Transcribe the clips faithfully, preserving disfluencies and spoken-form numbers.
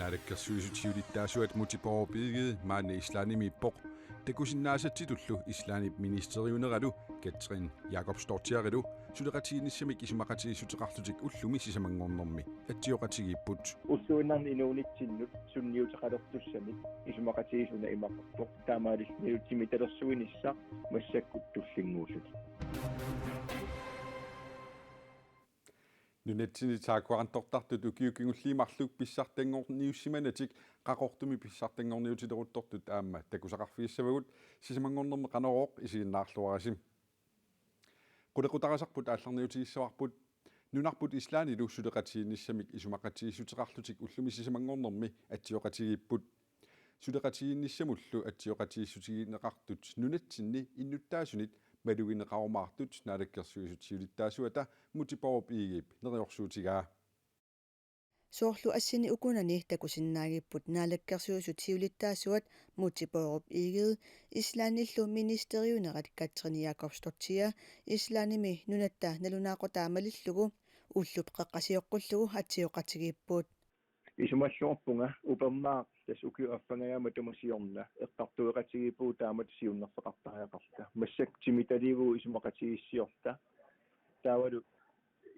Naalakkersuisut siulittaasuat Múte Bourup Egede maanna Islandimiippoq. Takusinnaasatsitullu Islandip ministeriuneralu Katrín Jakobsdóttiru suleqatigiinnissamik isumaqatigiissuteqarlutik ullumi sisamanngornermi atsioqatigiipput. Ulluinnarni inuunitsinnut sunniuteqalertussanik isumaqatigiissut una imaqarpoq. Taamaalillunilu timitalersuinissaq massakkut tullinnguulluni. Nunatsinni taakkuartortartut ukiut kingulliit marluk pissartanngorniussimanatik Qaqortumi pissartanngorniutileruttortut aamma takusaqarfigissavagut. Sisamanngornermi Qanorooq isiginnaarluarisi. Qulequtariaqarpugut aallarniutigissavarput. Nunarput Islandilu suleqatigiinnissamik isumaqatigiissuteqarlutik ullumi sisamanngornermi atsioqatigiipput. Suleqatigiinnissamullu atsioqatigiissutigineqartut nunatsinni innuttaasunit malugineqarumaartut Naalakkersuisut siulittaasuata Múte Bourup Egedep neriorsuutigaa. Soorlu assini ukunani takusinnaagipput Naalakkersuisut siulittaasuat Múte Bourup Egede Islandillu ministeriunerat Katrín Jakobsdóttir Islandimi nunatta nalunaaqutaa malillugu ullup qeqqasioqqullugu atsioqatigiipput. Isumalluarpunga upernaaq tassa ukiup affangajaa matuma siorna eqqartueqatigiippugut taamatut siunnerfeqartariaqarluta. Massakkut timitaliivugut isumaqatigiissiorluta. Taavalu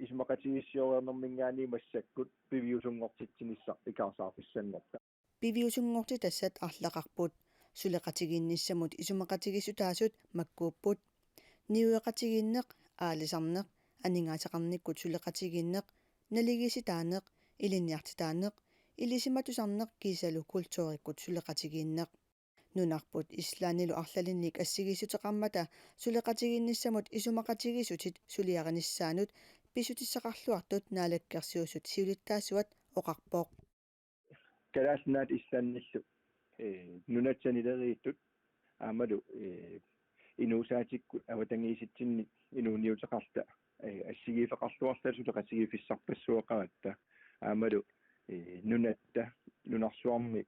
isumaqatigiissioreernerminngaanniit massakkut piviusunngortitsinissaq ikaarsaarfissanngorpat. Piviusunngortitassat arlaqarput. Suleqatigiinnissamut isumaqatigiissutaasut makkuupput. Niueqatigiinneq, aalisarneq, aningaasaqarnikkut suleqatigiinneq, naligiissitaaneq, ilinniartitaaneq, ilisimatusarneq kiisalu kulturikkut suleqatigiinneq. Nunarput Islandilu arlalinnik assigiissuteqarmata suleqatigiinnissamut isumaqatigiissutit suliarinissaannut pissutissaqarluartut Naalakkersuisut siulittaasuat oqarpoq. Kalaallit Nunaat Islandillu, ee, nunat sanileriittut aammalu, ee, inuusaatikkut avatangiisitsinni inuuniuteqarluta, ee, assigiiffeqarluarluta suleqatigiiffissarpassuaqaratta aammalu, ee, nunatta, nunarsuarmi,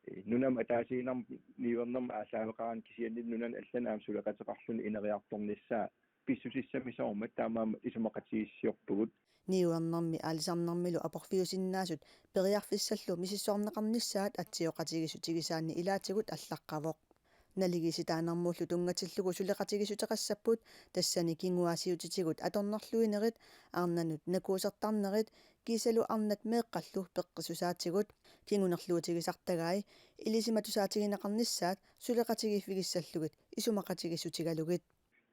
ee, nunamut ataasiinnarmut niuernermut aallaaveqaraanni kisianni nunanut allanut aamma suleqateqarluni ineriartornissaa pissusissamisoormat taamaammat isumaqatigiissiorpugut. Niuernermi aalisarnermilu aporfiusinnaasut periarfissallu misissorneqarnissaat atsioqatigiissutigisaanni ilaatigut allaqqavoq. Naligiissitaanermullu tunngatillugu suleqatigiissuteqassapput tassani kinguaassiuutitigut atornerluinerit, arnanut nakuusertarnerit kiisalu arnat meeqqallu peqqissusaatigut. Kingunerluutigisartagai ilisimatusaatigineqarnissaat suleqatigiiffigissallugit isumaqatigiissutigalugit.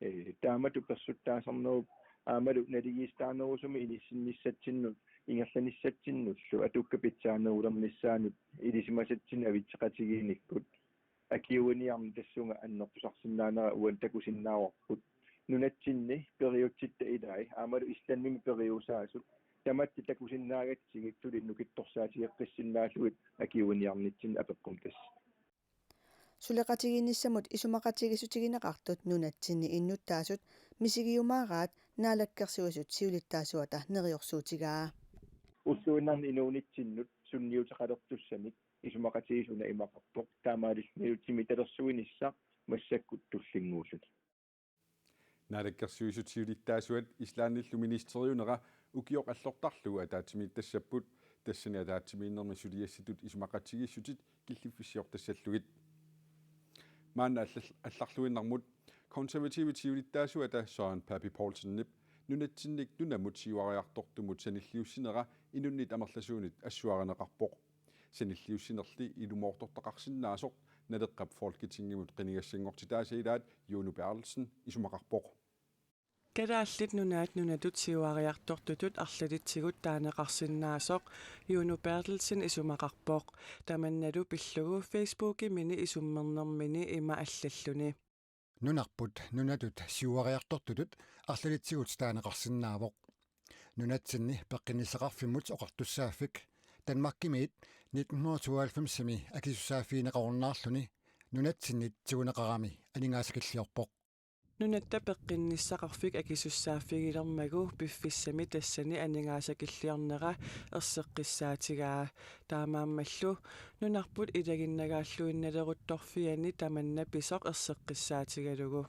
Ee, taamatut persuttaasarnerup aammalu naligiissitaanerusumik inissinnissatsinnut ingerlanissatsinnullu atukkat pitsaanerulernissaannut ilisimasatsinnut avitseqatigiinnikkut akiuiniarneq tassunga annertusarsinnaanera uani takusinnaavarput. Nunatsinni periutsitta ilai aammalu Islandimi periusaasut tamatta takusinnaagatsigit suli nukittorsaatigeqqissinnaallugit akiuiniarnitsinni apeqqummi tassa. Suleqatigiinnissamut isumaqatigiissutigineqartut nunatsinni innuttaasut misigiumaaraat Naalakkersuisut siulittaasuata neriorsuutigaa. Ulluinnarni inuunitsinnut sunniuteqalertussanik isumaqatigiissut una imaqarpoq, taamaalillunilu timitalersuinissaq massakkut tullinnguulluni. Naalakkersuisut siulittaasuat Islandillu ministeriunera ukioq allortarlugu ataatsimiittassapput, tassani ataatsimiinnermi suliassitut isumaqatigiissutit killiffissiortassallugit. Maanna allal-, allarluinnarmut Konservativit siulittaasuata Søren Pape Poulsenip nunatsinnik nunamut siuariartortumut sanilliussinera inunnit amerlasuunit assuarineqarpoq. Sanilliussinerli ilumoortortaqarsinnaasoq Naleqqap Folketingimut qinigassanngortitaasa ilaat Juno Berthelsen isumaqarpoq. Kalaallit Nunaat nunatut siuariartortutut arlalitsigut taaneqarsinnaasoq Juno Berthelsen isumaqarpoq. Tamannalu pillugu Facebookimini isummernermini ima allalluni. Nunarput nunatut siuariartortutut arlalitsigut taaneqarsinnaavoq. Nunatsinni peqqinnissaqarfimmut oqartussaaffik Danmarkimiit nitten hundrede og tooghalvfemsimi akisussaaffigineqarunnaarluni nunatsinnit tiguneqarami aningaasakilliorpoq. Nunatta peqqinnissaqarfik akisussaaffigilermagu piffissami tassani aningaasakilliornera erseqqissaatigaa. Taamaammallu nunarput ilaginnagaalluinnaleruttorfiani tamanna pisoq erseqqissaatigalugu.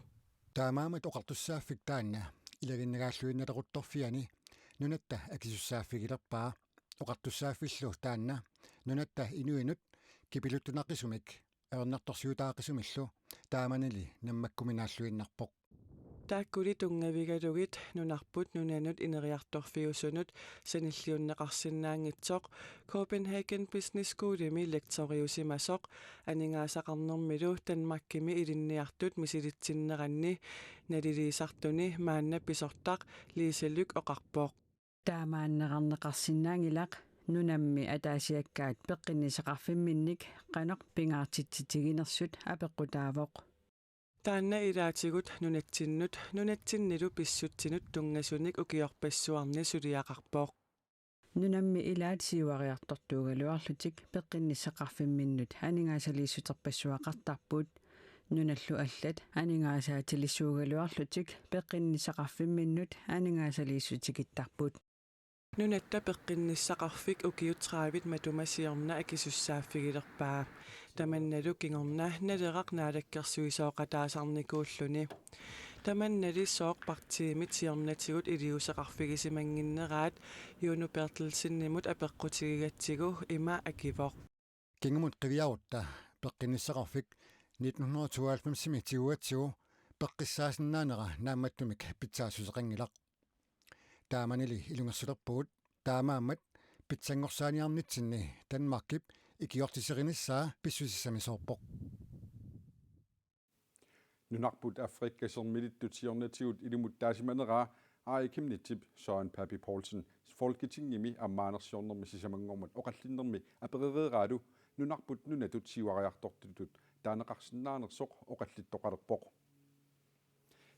Taamaammat oqartussaaffik taanna ilaginnagaalluinnaleruttorfiani nunatta akisussaaffigilerpaa. Oqartussaaffillu taanna nunatta inuinut kipiluttunaqisumik ajornartorsiutaaqisumillu taamanili nammakkuminaalluinnarpoq. Taakkuli tunngavigalugit nunarput nunanut ineriartorfiusunut sanilliunneqarsinnaanngitsoq Copenhagen Business Schoolimi lektoriusimasoq aningaasaqarnermilu Danmarkimi ilinniartut misilitsinneranni naliliisartuni maanna pisortaq Lise Lyck oqarpoq. Taamaanneqarneqarsinnaanngilaq nunammi ataasiakkaat peqqinnissaqarfimminnik qanoq pingaartitsitiginersut apeqqutaavoq. Taanna ilaatigut nunatsinnut nunatsinnilu pissutsinut tunngasunik ukiorpassuarni suliaqarpoq. Nunammi ilaat siuariartortuugaluarlutik peqqinnissaqarfimminnut aningaasaliissuterpassuaqartarput. Nunallu allat aningaasaatilissuugaluarlutik peqqinnissaqarfimminnut aningaasaliissutikittarput. Nunatta peqqinnissaqarfik ukiut tredive matuma siorna akisussaaffigilerpaa. Tamannalu kingorna Naleraq naalakkersuisooqataasarnikuulluni. Tamannali sooq partiimit siornatigut iliuuseqarfigisimannginneraat Juno Berthelsenimut apeqqutigigatsigu ima akivoq. Kingumut qiviarutta peqqinnissaqarfik nitten hundrede og tooghalvfemsimi tigugatsigu peqqissaasinnaanera naammattumik pitsaassuseqanngilaq. Taamanili ilungersulerpugut taamaammat pitsanngorsaaniarnitsinni Danmarkip ikiortiserinissaa pissusissamisoorpoq. Nunarput Afrika sermilittut siornatigut ilimuttaasimaneraa Aaja Chemnitzip Søren Pape Poulsen Folketingimi ammaanersiornermi sisamanngormat oqallinnermi aperereeraalu nunarput nunatut siuariartortutut taaneqarsinnaanersoq oqallittoqalerpoq.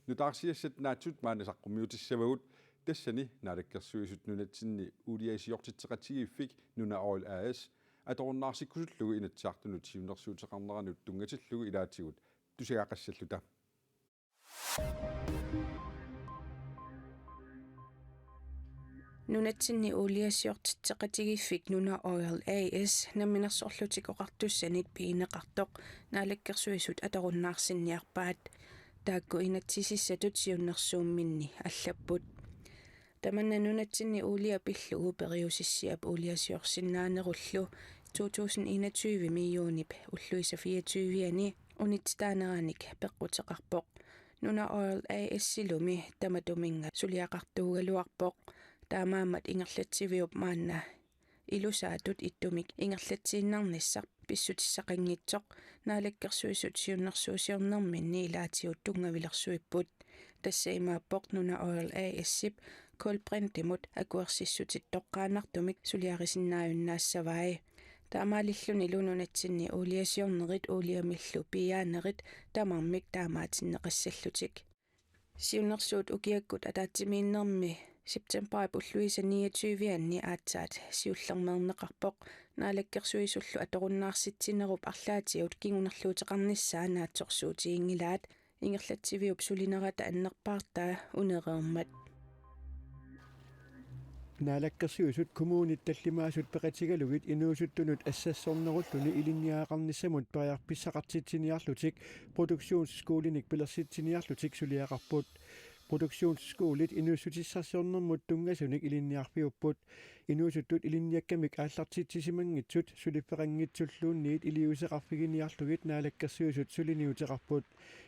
Nutaarsiassat naatsut maanna saqqummiutissavagut, tassani Naalakkersuisut nunatsinni uuliasiortitseqatigiiffik Nuna Oil A S atorunnaarsikkusullugu Inatsisartunut siunnersuuteqarneranut tunngatillugu ilaatigut tusagaqassalluta. Nunatsinni uuliasiortitseqatigiiffik Nuna Oil A S Namminersorlutik Oqartussanit pigineqartoq Naalakkersuisut atorunnaarsinniarpaat. Taakku inatsisissatut siunnersuumminni allapput. Tamanna nunatsinni uulia pillugu periusissiap uuliasiorsinnaanerullu to tusind enogtyve millionip ulluisa fireogtyve-ani unitsitaaneranik peqquteqarpoq. Nuna Oil A S-ilumi tamatuminnga suliaqartuugaluarpoq. Taamaammat ingerlatsiviup maanna ilusaatut ittumik ingerlatsiinnarnissaq pissutissaqanngitsoq Naalakkersuisut siunnersuusiornerminni ilaatigut tunngavilersuipput. Tassa imaappoq Nuna Oil A S-ip Kulbrintimut akuersissutit toqqaannartumik suliarisinnaajunnaassavai. Taamaalillunilu nunatsinni uuliasiornerit uuliamillu piiaanerit tamarmik taamaatinneqassallutik. Siunnersuut ukiakkut ataatsimiinnermi septembarip ulluisa niogtyve-anni aatsaat siullermeerneqarpoq. Naalakkersuisullu atorunnaarsitsinnerup arlaatigut kingunerluuteqarnissaa naatsorsuutiginngilaat. Ingerlatsiviup sulinerata annerpaartaa unereermat. Naalakkersuisut kommunit tallimaasut peqatigalugit inuusuttunut assassornerulluni ilinniagaqarnissamut periarfissaqartitsiniarlutik produktionsskolinik pilersitsiniarlutik suliaqarput. Produktionsskolit inuussutissarsiornermut tunngasunik ilinniarfiupput. Inuusuttut ilinniakkamik aallartitsisimanngitsut suliffeqanngitsulluunniit iliuuseqarfiginiarlugit Naalakkersuisut suliniuteqarput.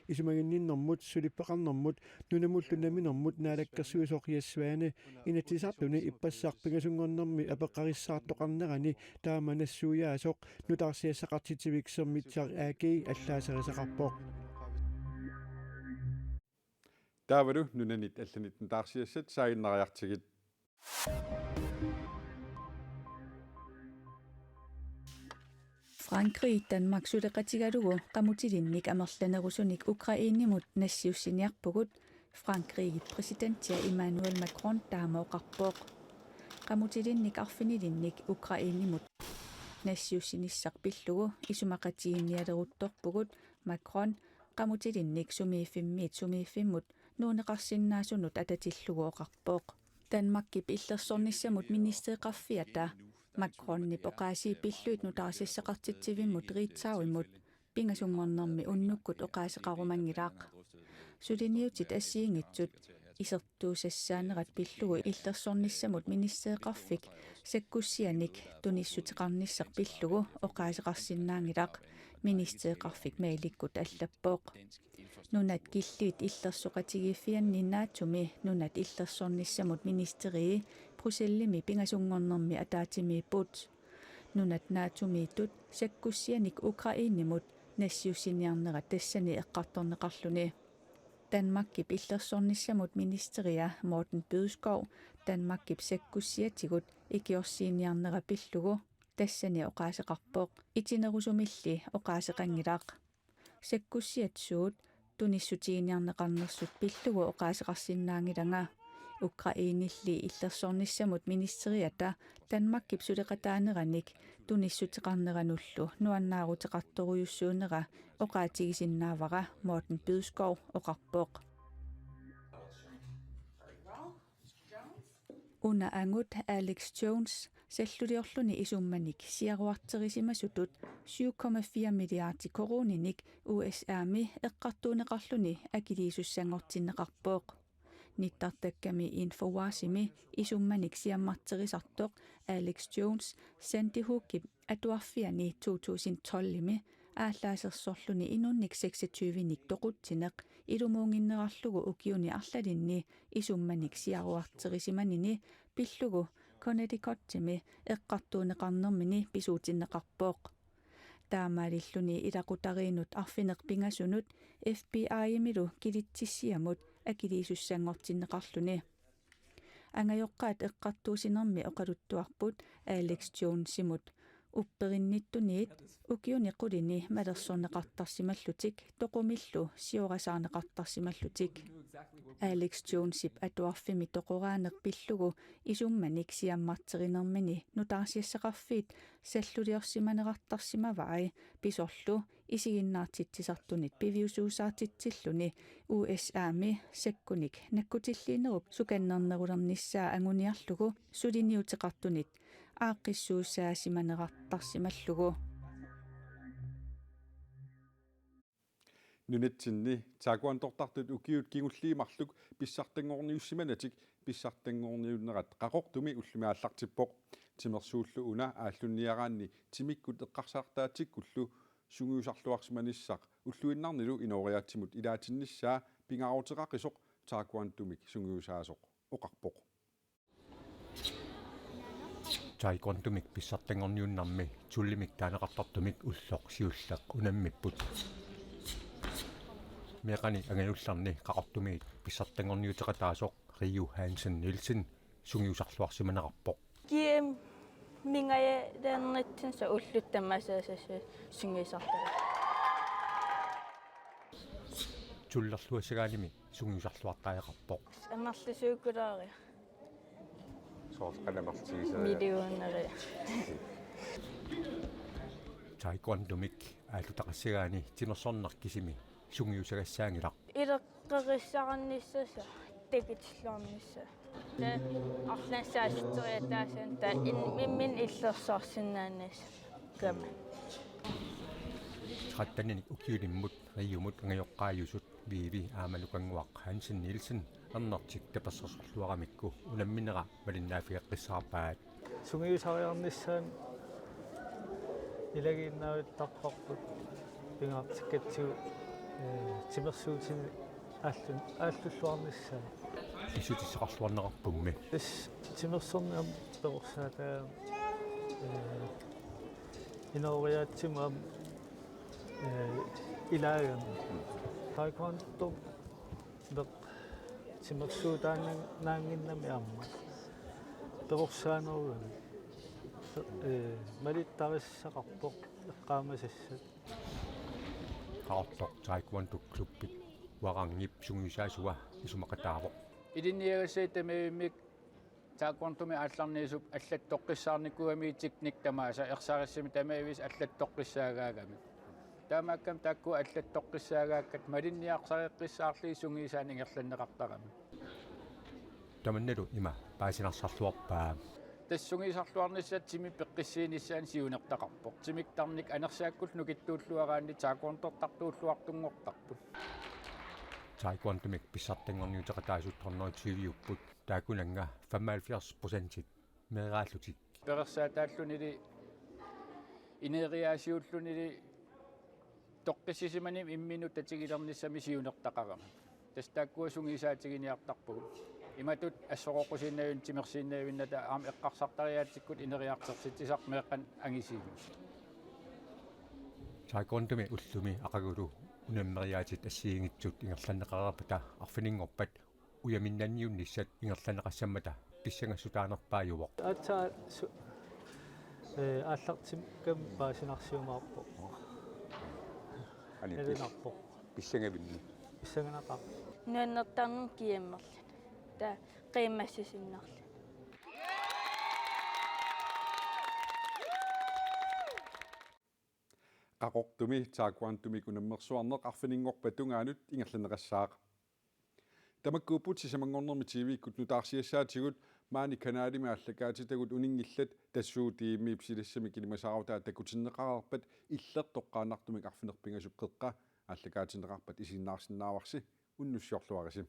Isumaginninnermut, suliffeqarnermut nunamullu namminermut Naalakkersuisoq Jess Svane Inatsisartuni ippassaq pingasunngornermi apeqqarissaartoqarnerani taama nassuiaasoq nutaarsiassaqartitsivik Sermitsiaq A G allaaserisaqarpoq. Taavalu nunanit allanit nutaarsiassat saaginnariartigit. Frankrig Danmark suleqatigalugu qamutilinnik amerlanerusunik Ukrainemut nassiussiniarpugut. Frankrigip præsidentia Emmanuel Macron taama oqarpoq. Qamutilinnik arfinilinnik Ukrainemut nassiussinissaq pillugu isumaqatigiinnialeruttorpugut. Macron qamutilinnik sumiiffimmiit sumiiffimmut nuunneqarsinnaasunut atatillugu oqarpoq. Danmarkip illersornissamut ministereqarfiata Macronip oqaasii pillugit nutaarsiassaqartitsivimmut Riitzauimut pingasunngornermi unnukkut oqaaseqarumanngilaq. Suliniutit assigiinngitsut Isertuusassaanerat pillugu illersornissamut ministereqarfik sakkussianik tunissuteqarnissaq pillugu oqaaseqarsinnaanngilaq, ministereqarfik mailikkut allappoq. Nunat killiit illersoqatigiiffianni NATO-mi nunat illersornissamut ministerii Bruxellesimi pingasunngornermi ataatsimiipput. Nunat NATO-miittut sakkussianik Ukrainemut nassiussiniarnerat tassani eqqartorneqarluni. Danmarkip illersornissamut ministeria Morten Bødskov Danmarkip sakkussiatigut ikiorsiiniarnera pillugu tassani oqaaseqarpoq. Itinerusumilli oqaaseqanngilaq. Sakkussiat suut tunissutiginiarneqarnersut pillugu oqaaseqarsinnaanngilanga. Ukrainelli illersornissamut ministeriata Danmarkip suleqataaneranik tunissuteqarneranullu nuannaaruteqartorujussuunera oqaatigisinnaavara, Morten Bødskov oqarpoq. Una angut Alex Jones salluliorluni isummanik siaruarterisimasutut syv komma fire milliardi koruuninik U S A-mi eqqartuunneqarluni akiliisussanngortinneqarpoq. Nittartakkami InfoWarsimi isummanik siammarterisartoq Alex Jones Sandy Hookip atuarfiani to tusind tolvimi aallaasersorluni inunnik seksogtyvenik toqutsineq ilumuunnginnerarlugu ukiuni arlalinni isummanik siaruarterisimanini pillugu Connecticutimi eqqartuunneqarnermini pisuutinneqarpoq. Taamaalilluni ilaqutariinnut arfineq-pingasunut F B I-imilu kilitsissiamut akiliisussanngortinneqarluni. Angajoqqaat eqqartuussinermi oqaluttuarput Alex Jonesimut upperinnittuniit ukiuni qulini malersorneqartarsimallutik toqumillu siorasaarneqartarsimallutik. Alex Jonesip atuarfimmi toqoraaneq pillugu isummanik siammarterinermini nutaarsiassaqarfiit salluliorsimanerartarsimavai pisorlu isiginnaartitsisartunit piviusuusaartitsilluni U S A-mi sakkunik nakkutilliinerup sukannernerulernissaa anguniarlugu suliniuteqartunit aaqqissuussaasimanerartarsimallugu. Nunatsinni taekwondortartut ukiut kingulliit marluk pissartanngorniussimanatik pissartanngorniunnerat Qaqortumi ullumi aallartippoq. Timersuullu una aallunniaraanni timikkut eqqarsartaatsikkullu sungiusarluarsimanissaq ulluinnarnilu inooriaatsimut ilaatinnissaa pingaaruteqaqisoq taekwondomik sungiusaasoq oqarpoq. Taekwondomik pissartanngorniunnermi tullimik taaneqartartumik ulloq siulleq unammipput. Meeqqani angajullerni Qaqortumiit pissartanngorniuteqataasoq Riu Hansen Nielsen sungiusarluarsimanerarpoq. G M-ingajaleernitsinni ullut tamaasa sungiusartagaq. Tullerluassagaanimi sungiusarluartariaqarpoq. Amerlasuukulaariarlunga. Soorlu qanoq amerlatigisariaqarpa? Millioneria. Taekwondomik aallutaqassagaanni timersorneq kisimi sungiusagassaanngilaq. Ileqqorissaarnissasoq takutilluarnissaa. Taava arlaannik saassusseriataassaaq taava in-, imminut illersorsinnaanissaq. Kama. Tretteninik ukiulimmut Riumut angajoqqaajusut Vivi aamma Lukannguaq Hansen Nielsen ernertik tapersersorluaramikku unamminera malinnaaffigeqqissaarpaat. Sungiusariarnissaanut ilagiinnaavittarparput pingaartikkatsigu, ee, timersuutinik aallun-, aallulluarnissaa. Pissutissaqarluarneqarpummi. Tassa timersorneq aamma perorsaataa, ee, inooriaatsimut aamma, ee, ilaagami. Taekwondo meeqqat timersuutaannaannginnami aamma perorsaanerugami. Ee, malittarisassaqarpoq eqqaamasassat. Qaqortoq Taekwondo Klubbip uarangip sungiusaasua isumaqataavoq. Ilinniagassat tamavimmik taekwondomik aallarniisup allattoqqissaarnikuugamiuk teknik tamaasa ersarissumik tamaviisa allattoqqissaagaagami. Taamaakkami taakkua allattoqqissaagaakkat malinniarsareqqissaarlugit sungiusaaneq ingerlanneqartarami. Tamannalu ima paasinarsarluarpaa. Tassa sungiusarluarnissaa timip peqqissiinissaanik siunertaqarpoq. Timik tarnik anersaakkullu nukittuulluaraanni taekwondortartuulluartunngortarput. Taekwondomik pissartanngorniuteqataasut hundrede tyve-upput, taakkunannga femoghalvfjerds procentit meeraallutik. Peqersaataallunili ineriaasiullunili toqqissisimanermut imminut tatigilernissami siunertaqarama. Tassa taakkua sungiusaatiginiartarpagut. Imatut assoroqqusiinnavimmik timersiinnavinnata aamma eqqarsartariaatsikkut ineriartorsitsisarput meeqqanik angisuumik. Taekwondomi ullumi aqagulu unammeriaatsit assigiinngitsut ingerlanneqareerpata arfininngorpat ujaminnanniunnissat ingerlanneqassammata pissangassutaanerpaajuvoq. Aatsaat su-, ee, aallartikkama paasinarsiumaarpoq. Ani pis-, Nalinarpoq. Pissangavinni. Pissanganaqaaq. Nuannertarneq kiammerluni. Taava qiimmassisinnarluni. Qaqortumi taekwondomik unammersuarneq arfininngorpat tungaanut ingerlanneqassaaq. Tamakkuupput sisamanngornermi T V-kkut nutaarsiassaatigut, maani kanalimi aallakaatitagut uninngillat, tassuugu D M-ip silassamik ilimasaarutaa takutinneqareerpat Illeq toqqaannartumik arfineq-pingasut qeqqa aallakaatinneqarpat isiginnaarsinnaavarsi, unnussiorluarisi.